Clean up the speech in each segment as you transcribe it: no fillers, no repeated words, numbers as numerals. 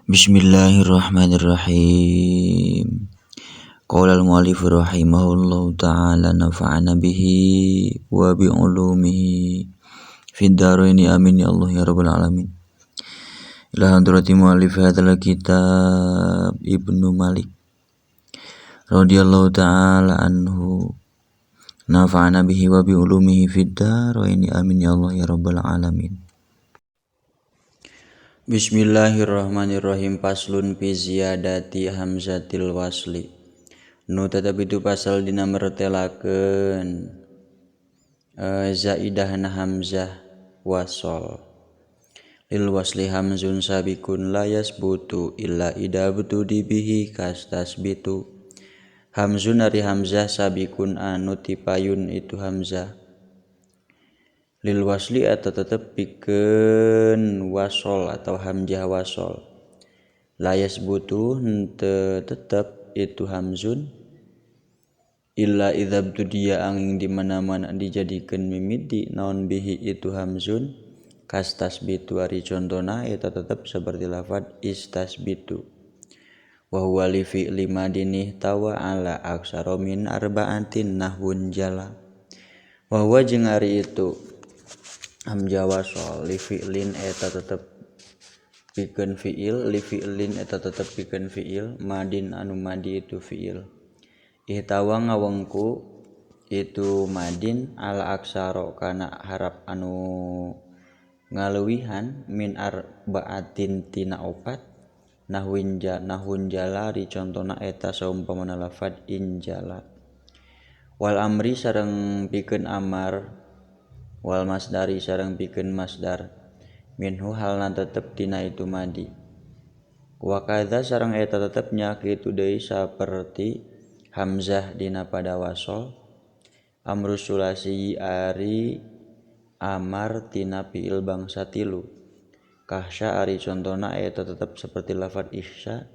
Bismillahirrahmanirrahim. Qala al-mu'allif rahimahullahu ta'ala nafa'ana bihi wa bi ulumihi fid dharaini amin ya Allah ya rabbal alamin. Ila hadrati mu'allif hadzal kitab Ibnu Malik radhiyallahu ta'ala anhu nafa'ana bihi wa bi ulumihi fid dharaini amin ya Allah ya rabbal alamin. Bismillahirrahmanirrahim. Paslun fi ziyadati hamzatil wasli. Nu tetep itu pasal dina mertelakeun zaidahna hamzah wasol. Lil wasli hamzun sabikun la yasbutu illa ida btudi bihi kastasbitu. Hamzun ari hamzah sabikun anu tipayun itu hamzah. Lil wasli atau tetep pikeun wasol atau hamzah wasol. La yasbutu henteu tetep itu hamzun illa idza btudiya angin di mana-mana dijadikeun mimiti naon bihi itu hamzun kastasbitu ari contona eta tetep seperti lafad istasbitu. Wa huwa li fi'li madinih tawa ala aksara min arba'atin nahwun jala. Wa huwa jeung ari itu hamzah wasol li fi'lin eta tetep pikeun fi'il li fi'lin eta tetep pikeun fi'il madin anu madi itu fi'il. Ihtawa ngawengku itu madin ala aksara kana harap anu ngaleuwihan min arba'atin tina opat nahwin ja nahun jala ari contona eta saumpamana lafad injala. Wal amri sareng pikeun amar wal masdari sareng pikeun masdar minhu halna tetep tina itu madi. Wa kadza sareng eta tetep nya kitu deui saperti hamzah dina pada wasol amru sulasi ari amar tina fiil bangsa tilu. Kahsya ari contona eta tetep seperti lafad ihsya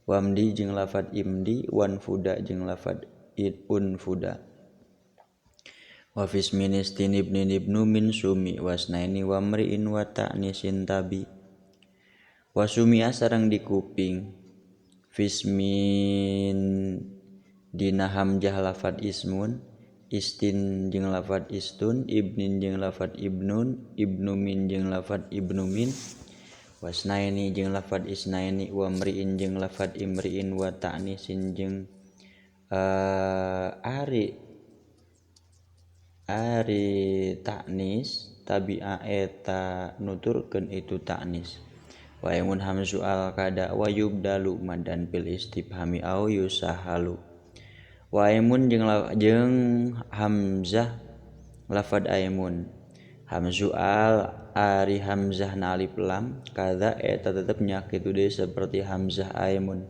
wamdi jeung lafad imdi wanfuda jeung lafad unfuda. Wa fisminis tinibnin ibnu min sumi wasnaini wamriin wa ta'nisin tabi. Wa sumia sareng dikuping fismin dina hamzah lafad ismun istin jeung lafad istun ibnin jeung lafad ibnun ibnu min jeung lafad ibnu min wasnaini jeung lafad isnaini wamriin jeung lafad imriin wa ta'nisin jeung ari ta'nis tabi'a eta nuturkeun itu ta'nis. Wa imun hamzu al kada wa yubdalu madan bil istifhami au yusahalu. Wa imun jeung hamzah lafad aimun hamzu al ari hamzah na alif lam kada eta tetep nya kitu deui seperti hamzah aimun.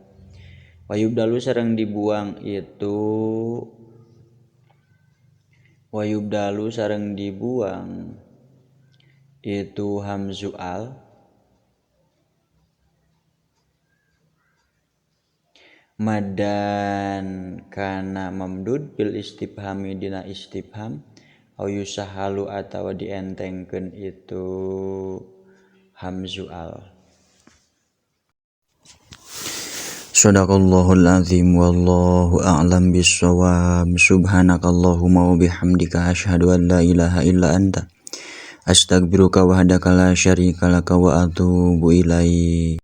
Wa yubdalu sareng dibuang itu wa yubdalu sareng dibuang itu hamzu al madan kana mamdud bil istifhami dina istifham au yusahalu atawa dientengkeun itu hamzu al. Shadaqallahul azim wallahu a'lam bissawab. Subhanakallahumma wa bihamdika asyhadu an la ilaha illa anta astaghfiruka wahdaka la syarika laka wa atubu ilaik.